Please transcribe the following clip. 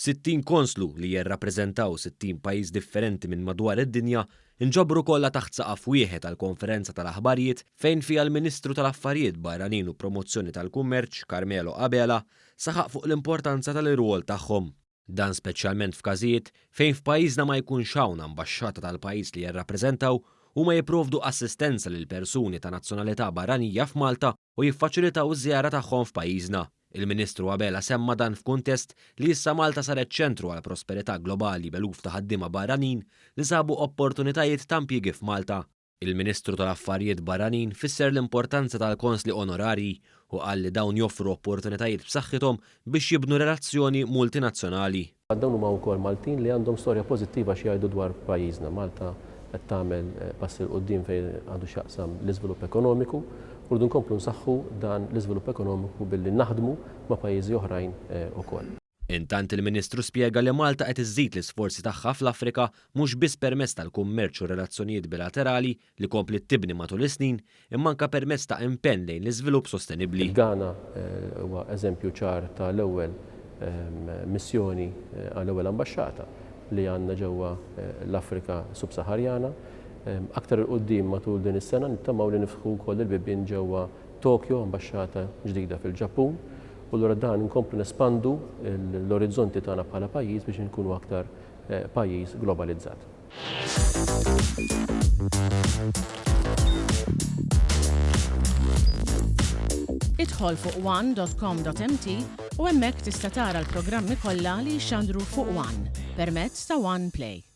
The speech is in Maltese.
60 konslu li jirrappreżentaw 60 pajjiż differenti minn madwar id-dinja nġabru kollha taħt saqaf wieħed għal konferenza tal-aħbarijiet fejn fiha l-Ministru tal-Affarijiet Barranin u Promozzjoni tal-Kummerċ Carmelo Abela saħaq fuq l-importanza tal-irwol tagħhom. Dan speċjalment f'każijiet fejn f'pajjiżna ma jkunx hawn ambaxxata tal-pajjiż li jirrappreżentaw, huma jipprovdu assistenza lil persuni ta' nazzjonalità barranija f'Malta u jiffaċilitaw iż-żjara tagħhom f'pajjiżna. Il-Ministru Abela semma dan f'kuntest li issa Malta saret ċentru għall-prosperità globali b'eluf ta' ħaddiema barranin li sabu opportunitajiet ta' impjiegi f'Malta. Il-Ministru tal-Affarijiet Barranin fisser l-importanza tal-konsli onorarji u qal li dawn joffru opportunitajiet b'saħħithom biex jibnu relazzjoni multinazzjonali. Dawn huma wkoll Maltin li għandhom storja pożittiva xi jgħidu dwar pajjiżna. Malta qed tagħmel passi 'l quddiem fejn għandu x'jaqsam l-iżvilupp ekonomiku u rridu nkomplu nsaħħu dan l-iżvilupp ekonomiku billi naħdmu ma' pajjiżi oħrajn ukoll. Intant il-Ministru spjega li Malta qed iżżid l-isforzi tagħha fl-Afrika mhux biss permezz tal-kummerċ u r-relazzjonijiet bilaterali li kompliet tibni matul is-snin imma anke permezz ta' impenn lejn l-iżvilupp sostenibbli. Il-Ghana huwa eżempju ċar ta' l-ewwel missjoni għal-ewwel ambaxxata li għandna ġewwa l-Afrika Sub-Saħarjana. Aktar 'il quddiem matul din is-sena nittamaw li niftħu wkoll il-bibien ġewwa Tokyo, ambaxxata ġdida fil-Ġappun, u allura dan inkomplu nespandu l-orizzonti tagħna bħala pajjiż biex inkunu aktar pajjiż globalizzat. Idħol fuq one.com.mt u hemmhekk tista' tara l-programmi kollha li jixxandru fuq One permezz ta' One Play.